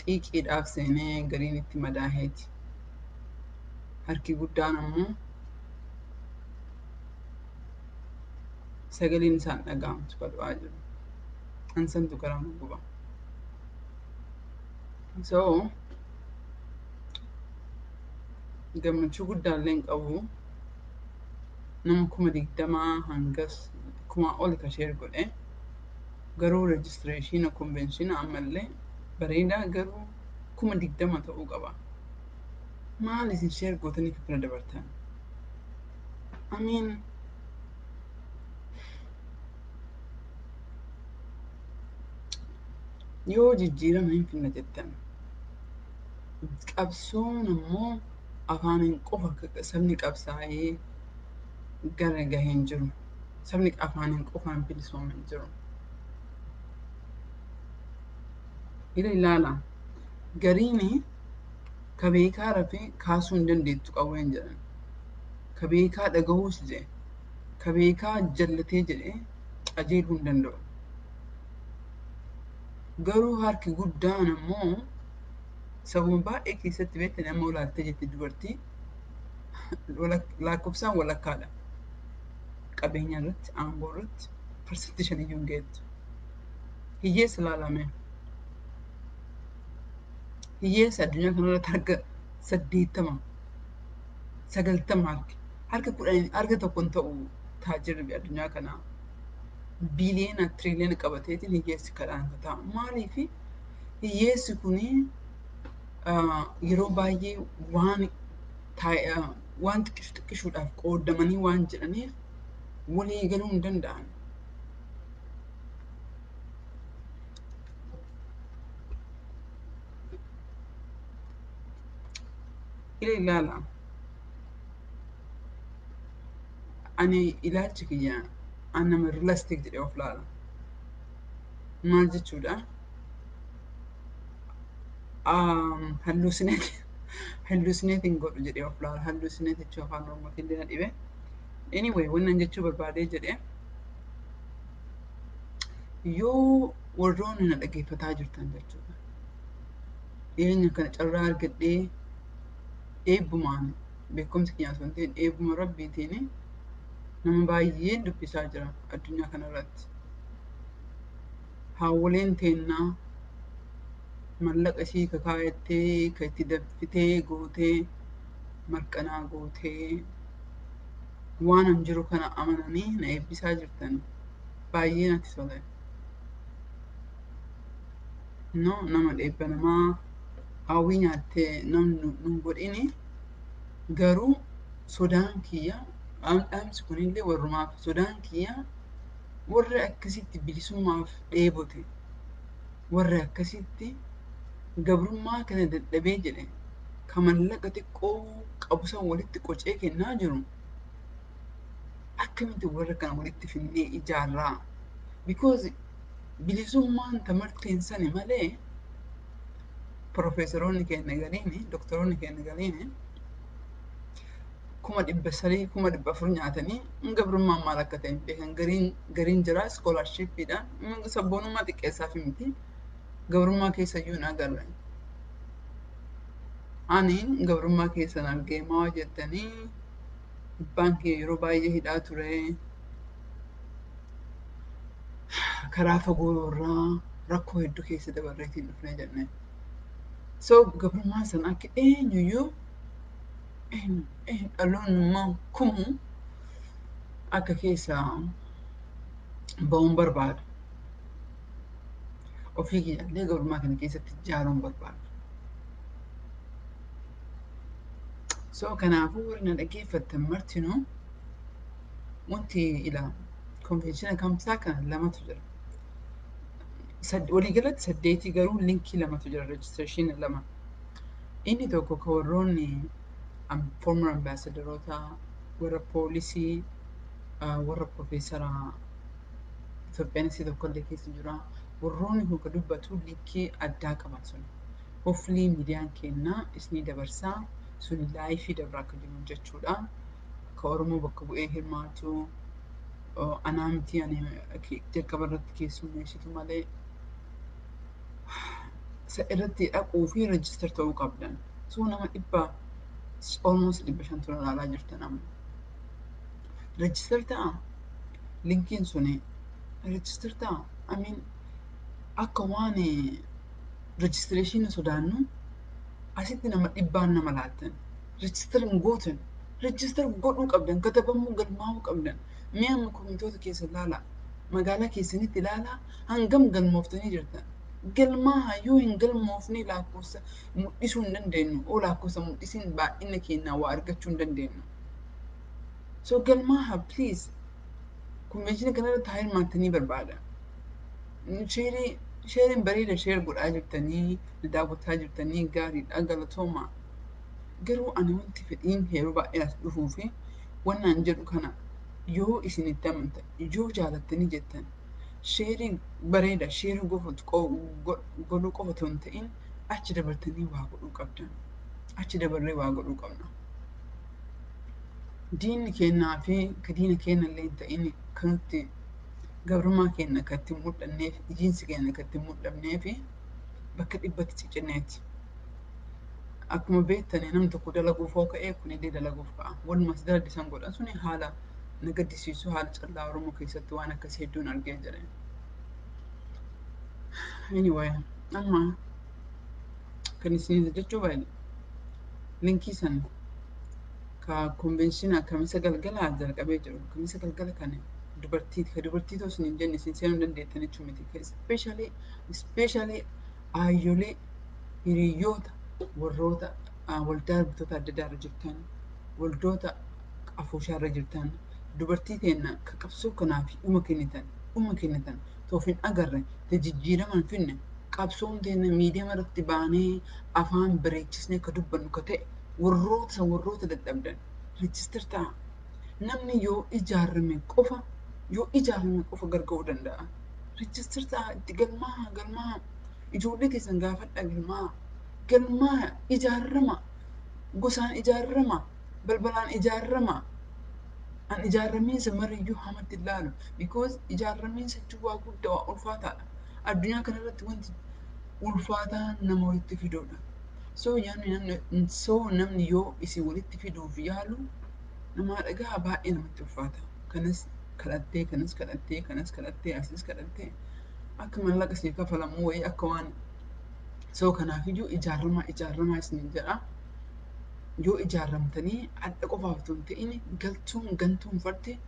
Xiiqiidhaaf seenee gariin itti madaaheeti. Harki guddaan ammoo sagaleen isaan dhaga'amtu ka du'aa jiru. Ansantu garaa nu guba. So gammachuu guddaallee hin qabu. Nama 20,000 hangas kumaa ol ka share godhe. Garuu rejistireeshina konveenshina ammallee bareedaa garuu 20,000 ta'uu qaba. Maal isin share gootanii kan bira dabartan? I mean, yoo jijjiirama hin finna jettan qabsoon ammoo afaaniin qofa sabni qabsaa'ee gara gahee hin jiru. Sabni afaaniin qofaan bilisoome hin jiru. Ila ilaala. Gariini ka beekaa rafee kaasuu hin dandeettu qawween jedhan. Ka beekaa dhagahuus jedhe. Ka beekaa jallatee jedhe qajeeluu hin danda'u. Garuu harki guddaan ammoo sabuma baay'ee keessatti beektan amma olaaltee jetti dubartii lakkoofsaan walakkaadha. Qabeenya irratti, aangoo irratti 5% iyyuu hin geettu. Hiyyeessa ilaalame. Hiyyeessa addunyaa kanarratti harka 80, 90 harki. Harka 10, harka tokko hin ta'u taajirri addunyaa kanaa. Biiliyoona, tiriliyoona qabateetiin hiyyeessi kadhaan ta'a. Maaliifi hiyyeessi kuni yeroo baay'ee waan waan xiqqishu xiqqishuudhaaf qoodamanii waan jedhaniif walii galuu hin danda'an. Ila ilaala. Ani ilaalchi kiyya an nama realistic jedhee of laala. Maal jechuudha? Hallusineet hin godhu jedhee of laala. Hallusineet jechuun afaan Oromootiin illee na dhibe. Anyway, wannan jechuu barbaadee jedhee yoo warroonni na dhaggeeffataa jirtan jechuudha. Dhiyeenya kana carraa argadhee eebbumaan beekumsi kiyya osoo hin ta'in eebbuma rabbiitiin nama baay'een dubbisaa jira addunyaa kanarratti. Haawwoleen teennaa mallaqa ishii kakaayattee ka itti danfitee gootee marqanaa gootee waan an jiru kana amananii na eebbisaa jirtan baay'ee natti tole. No, nama dheebba namaa hawwii nyaattee namni nu godhini garuu sodaan kiyya dhaamsi kunillee warrumaaf sodaan kiyya warra akkasitti bilisummaaf dheebote warra akkasitti gabrummaa kana dadhabee jedhe ka mallaqa xiqqoo qabu san walitti qocee kennaa jiru akkamitti warra kana walitti finnee ijaarraa? Because bilisummaan tamarteen sani malee profeesaroonni keenya galiini, doktoroonni keenya galiini 300,000 400,000 nyaatanii gabrummaan maal akka ta'e hin beekan. Gariin gariin jira iskoolaarshiippiidhaan sabboonummaa xiqqeessaaf miti gabrummaa keessa iyyuu hin agarre. Ani gabrummaa keessan argee maa jettanii abbaan kiyya yeroo baay'ee hidhaa ture. Karaa fagoo irraa rakkoo hedduu keessa dabarreetiin dhufne jenne. So gabrummaa sana akka eenyuyyuu dhaloonnummaan kumuu akka keessaa ba'uun barbaadu. Ofii kiyyaallee gabrummaa kana keessatti ijaaruun barbaadu. So kanaafuu warri na dhaggeeffattan martinuu wanti ilaa konveenshina kamsaa kana lamatu jira. Waliigalatti saddeetii garuu linkii lamatu jira rejistireeshina lama. Inni tokko ka warroonni former ambassadoroota warra poolisii warra profeesara Itoophiyaanis tokkollee keessa jira. Warroonni kun ka dubbatu linkii addaa qaban sun. Hopefully miidiyaan keenna isinii dabarsaa sun live dabraa akka jiru jechuudha. Ka Oromoo bakka bu'ee hirmaatu anaa miti ani jalqaba irratti keessummeessitu malee. Irratti dhaquu fi register ta'uu qabdan. So nama 100, almost 500 tura ilaalaa jirtan amma. Register ta'a. Linkiin suni register ta'a. I mean, akka waan registration sodaannu asitti nama dhibbaan nama laattan. Register hin gootan. Register godhuu qabdan. Katabamuu, galmaa'uu qabdan. Mi'a amma komitoota keessa ilaalaa. Magaalaa keessanitti ilaalaa, hangam galmooftanii jirtan. Galmaa yoo hin galmoofne lakkoofsa mul'isuu hin dandeenyu. Oo, lakkoofsa mul'isiin baay'ina keenyaa waa argachuu hin dandeenyu. So galmaa, please, convention kanarratti haa hirmaattanii barbaada. Shareiin bareeda, share godhaa jirtanii, daawwataa jirtanii, gaariidha, galatooma. Garuu ani wanti fedhiin yeroo baay'ee as dhufuu fi wannan jedhu kana, yoo isinitti amantan, yoo jaalattanii jettan, shareiin bareeda, share godhuu qofa otoo hin ta'in achi dabartanii waa godhuu qabdan. Achi dabarree waa godhuu qabna. Diinni keenyaa fi ka diina keenya illee hin ta'in kan nutti gabrummaa keenya kan ittiin mul'anneef, ijiinsi keenya kan ittiin mul'anneef bakka 100tti ciccinneeti. Akkuma beektan, namni tokko dalaguuf hoo ka'ee, kunillee dalaguuf ka'a. Walumaa dalagdi godhan suni haala na gaddisiisu, haala callaa Oromoo keessatti waan akkasii hedduun argee jira. Anyway, amma kan isin jechuu baay'ee linkii san ka convention Kamisa galgalaa jalqabee jiru. Kamisa galgala kana dubartii, ka dubartii ta'uu isin hin jenne, isin seenuu dandeettan jechuu miti. Especially aayyolee, hiriyoota, warroota waldaa bittoota adda addaa irra jirtan, waldoota afooshaa irra jirtan, dubartii teenna ka qabsoo kanaaf dhuma kennitan, toof hin agarre, ta jijjiirama hin finne, qabsoon teenna miidiyaa irratti baanee afaan bareechisnee ka dubbannu ka ta'e, warroota dadhabdan register ta'a. Namni yoo ijaarame qofa, yoo ijaarame qofa gargaaruu danda'a. Register ta'a, itti galmaa, galmaa, ijoollee keessan gaafadha, galmaa, galmaa, ijaarama, gosaan ijaarama, balbalaan ijaarama. An ijaaramiinsa mariyyuu hamatti ilaalu, because ijaaramiinsa jechuun waa guddaa, waa ulfaataadha. Addunyaa kanarratti wanti ulfaataa nama walitti fiduudha. So namni yoo isin walitti fiduuf yaalu namaa dhagaa, baay'ee namatti ulfaata. Kanas kadhattee, kanas kadhattee, kanas kadhattee, asis kadhattee, akka mallaqa siif kafalamuu wayii akka waan. So kanaafiyyuu ijaaramaa, ijaaramaa isiniin jedha. Yoo ijaaramtanii adda qofaaf otoo hin ta'in, galtuun gantuun farti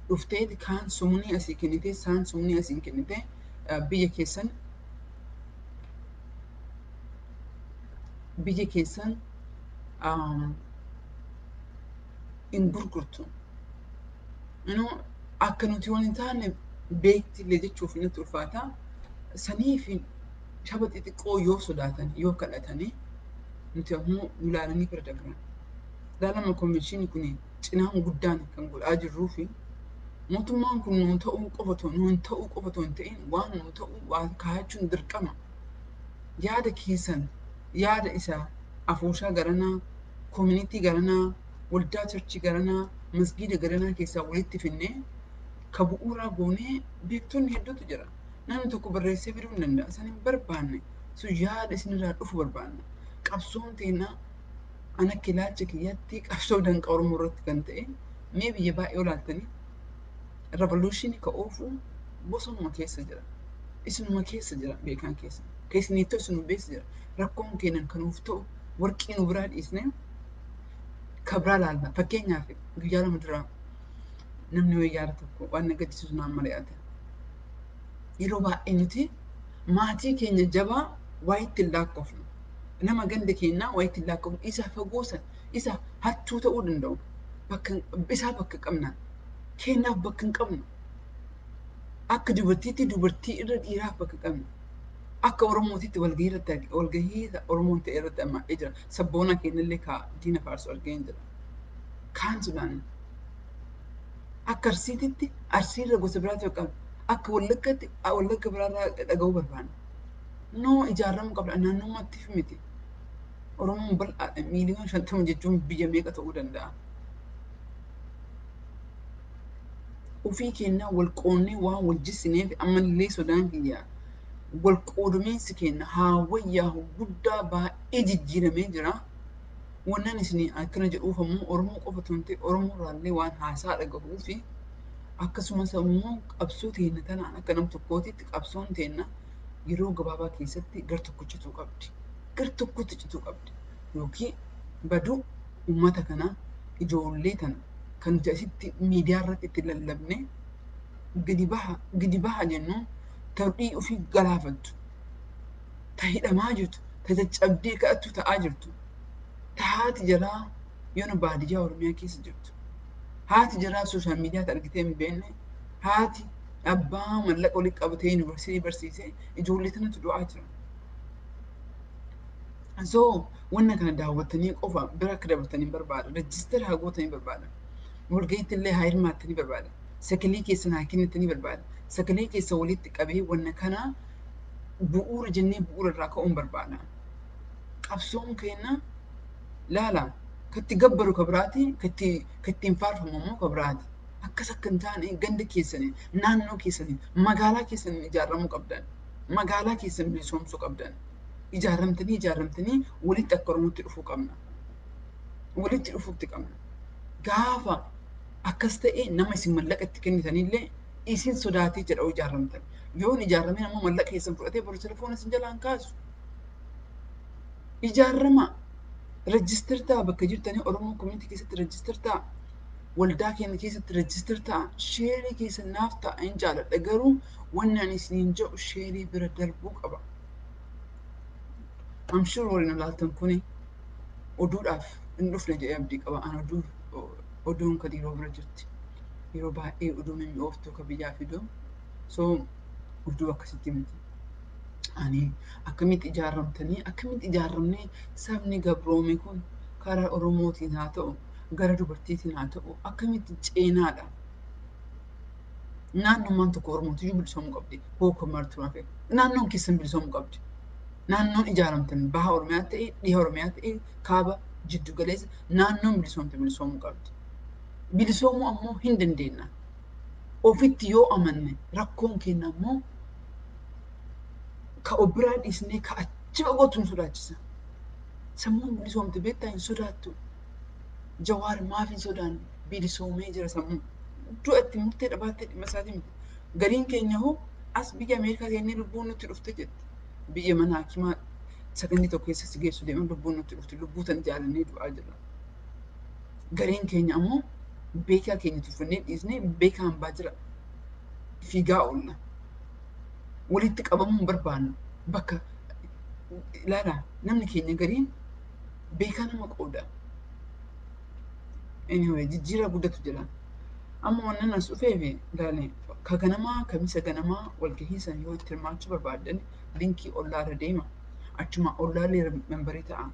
dhuftee kaan sumnii asii kennitee, saan sumnii asii kennitee, biyya keessan hin gurgurtu. Akka nuti waan hin taane beekti illee jechuuf natti ulfaata. Saniif shaba xixiqqoo yoo sodaatan, yoo kadhatanii, nuti ammoo nu ilaalanii bira dabran. Ilaalama, convention kun cinaan guddaan kan godhaa jirruu fi mootummaan kun nuu ta'uu qofa otoo nuun ta'uu qofa otoo hin ta'in, waan nuu ta'uu waa kaayachuun dirqama. Yaada keessan, yaada isaa afooshaa garanaa, community garanaa, waldaa church garanaa, masgiida garanaa keessaa walitti finnee ka bu'uuraa goonee, beektonni hedduutu jira. Namni tokko barreessee fiduu hin danda'a. San hin barbaanne. Sun yaada isinirraa dhufu barbaanna. Qabsoon teennaa an akka ilaalcha kiyyaatti qabsoo danqa Oromoo irratti kan ta'e, mee biyya baay'ee olaaltanii revolution ka oofu bosonuma keessa jira. Isinuma keessa jira beekaan keessa. Keessaniittuu isinuma beessa jira. Rakkoon keenan kanuuf ta'u warqii nu biraa dhiisnee ka biraa laalla. Fakkeenyaaf, guyyaa 2 dura namni wayii yaada tokko waan na gaddisiisu naan mari'ate. Yeroo baay'ee nuti maatii keenya jabaa waa itti hin lakkoofnu. Nama ganda keenyaa waa itti hin lakkoofnu. Isa fagoo san, isa hattuu ta'uu danda'u. Bakka isaa bakka qabna. Keenyaaf bakka hin qabnu. Akka dubartiitti dubartii irra dhiiraaf bakka qabna. Akka Oromootitti walgahii irratti, walgahii Oromoon ta'e irratti ammaa'ee jira. Sabboona keenyallee ka diina faarsu argee jira. Kaan sudaan akka Arsiititti Arsiirra gosa biraatu qabna. Akka Wallaggaatti Wallagga biraarraa dhaga'uu barbaanna. Noo ijaaramuu qabna, naannummaattiif miti. Oromoon bal'aadha. Miiliyoona 50 jechuun biyya meeqa ta'uu danda'a? Ofii keenyaa wal qoonnee waan wal jissineef ammallee sodaan kiyya Wal qoodumiinsi keenya haa wayyaa'u guddaa baay'ee jijjiiramee jira. Wannan isin akkana jedhuuf ammoo Oromoo qofa otoo hin ta'in Oromoo irraallee waan haasaa dhagahuu fi akkasumas ammoo qabsoo teenya tanaan akka nam tokkootitti qabsoon teenya yeroo gabaabaa keessatti gar tokko cituu qabdi. Gar tokkotti cituu qabdi. Yookiin baduu uummata kanaa, ijoollee tana kan nuti asitti miidiyaa irratti itti lallabne gadi baha gadi baha jennuun tardhii ofii galaafattu, ta hidhamaa jirtu, ta caccabdee kadhattu ta'aa jirtu, ta haati jaraa yoona baadiyyaa Oromiyaa keessa jirtu. Haati jaraa social miidiyaatti argitee hin beekne, haati abbaa mallaqa walitti qabatee yuunivarsiitii barsiisee ijoollee tanatu du'aa jira. So wanna kana daawwattanii qofa bira akka dabartanii barbaada. Register haa gootanii barbaada. Walga'iitti illee haa hirmaattanii barbaada. Sagalee keessan haa kennitanii barbaada. Sagalee keessa walitti qabee wanna kana bu'uura jennee bu'uura irraa ka'uun barbaada. Qabsoon keenya laala katti gabbaru ka biraati, katti ittiin faarfamu immoo ka biraati. Akkas akka hin taane ganda keessanii, naannoo keessanii, magaalaa keessanii ijaaramuu qabdan. Magaalaa keessan bilisoomsuu qabdan. Ijaaramtanii ijaaramtanii walitti akka Oromootti dhufuu qabna. Walitti dhufuutti qabna. Gaafa akkas ta'e nama isin mallaqa itti kennitanillee isin sodaatee jedha ijaaramtan. Yoo hin ijaaramin ammoo mallaqa keessan fudhatee boru telefoona isin jalaan kaasu. Ijaarama. Register ta'a bakka jirtanii Oromoo community keessatti register ta'a. Waldaa keenya keessatti register ta'a. Share keessa naaf ta'a hin jaaladha, garuu wanni ani isiniin jedhu share bira darbuu qaba. I'm sure warri na laaltan kuni oduudhaaf hin dhufne jedhee abdii qaba. An oduu oduun kan yeroo bira jirti. Yeroo baay'ee oduu mimmi'ooftuu ka biyyaa fidu. So oduu akkasitti miti. Ani akkamitti ijaaramtanii, akkamitti ijaaramnee sabni gabroome kun karaa Oromootiin haa ta'u, gara dubartiitiin haa ta'u, akkamitti ceenaadha. Naannummaan tokko Oromootiyyuu bilisoomuu qabdi. Hookoo martuu hafe. Naannoon keessan bilisoomuu qabdi. Naannoon ijaaramtan baha Oromiyaa ta'e, dhiha Oromiyaa ta'e, kaaba, jiddu galeessa, naannoon bilisoomte bilisoomuu qabdi. Bilisoomuu ammoo hin dandeenya. Ofitti yoo amanne rakkoon keenya ammoo ka of biraa dhiisnee ka achi fagootu nu sodaachisa. Sammuun bilisoomte beektaa hin sodaattu. Jawaar maaf hin sodaanne? Bilisoomee jira sammuun. Du'a itti murtee dhabaattee dhimma isaatii miti. Gariin keenya hoo as biyya Ameerikaa seennee lubbuun nutti dhufte jetti. Biyya mana hakimaa sakandii tokko keessa si geessu deeman lubbuun nutti dhufte, lubbuu tan jaalannee du'aa jirra. Gariin keenya ammoo beekaa keenya tuffannee dhiisnee beekaa hambaa jira. Fiigaa oolla. Walitti qabamuu hin barbaannu. Bakka ilaalaa namni keenya gariin beekaa nama qooda. Anyway, jijjiirraa guddatu jira. Amma wannan as dhufeef ilaali ka ganamaa kamisa ganamaa walgahii san yoo itti hirmaachuu barbaaddan linkii ollaarra deema. Achuma ollaallee member ta'a.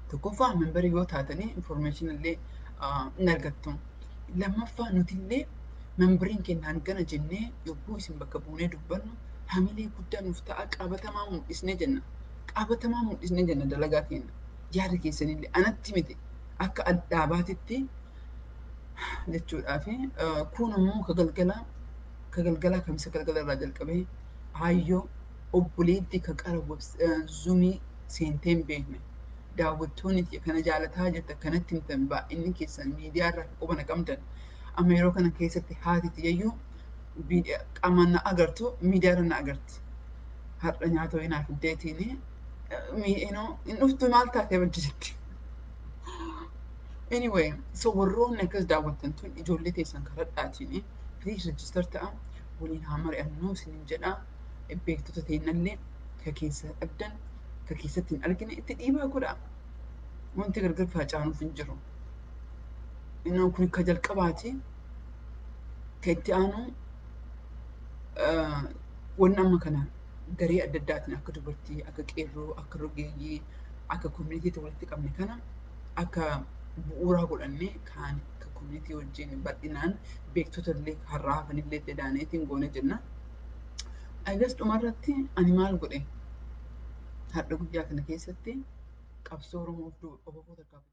Tokkoffaa member yoo taatanii information illee hin argattu. Lammaffaa nuti illee memberiin keenya hangana jennee yogguu isin bakka buunee dubbannu hamilee guddaa nuuf ta'a, qabatamaa mul'isnee jenna. Qabatamaa mul'isnee jenna dalagaa keenya. Yaada keessanillee anatti miti akka dhaabaatitti jechuudhaa fi kun ammoo ka galgalaa kamisa galgala irraa jalqabee aayyoo obboleetti ka qara Zoomii seentee hin beekne daawwattoonni kana jaalataa jirta kanatti himtan baay'inni keessan miidiyaa irraa quba na qabdan. Amma yeroo kana keessatti haati tiyyayyuu qaamaan na agartu, miidiyaa irra na agarti. Har'a nyaata wayii naa fiddeetiin hin dhuftu, maal taatee badde jetti. Anyway, so warroonni akkas daawwattan tun ijoollee teessan karadhaatiin please register ta'a, waliin haa mari'annu isiniin jedha. Beektota teennallee ka keessa dhabdan, ka keessatti hin argine itti dhiibaa godha. Wanti gargar facaanuuf hin jiru. Inni kun ka jalqabaati. Ka itti aanu wanni amma kana garee adda addaatiin akka dubartii, akka qeerroo, akka rogeeyyii, akka communityitti walitti qabne kana akka bu'uuraa godhannee kaan akka community wajjin bal'inaan beektota illee har'aa hafanillee itti daaneetiin goone jenna. Agas dhumarratti ani maal godhe? Har'a guyyaa kana keessatti qabsoo Oromoof duuba tarkaanfii.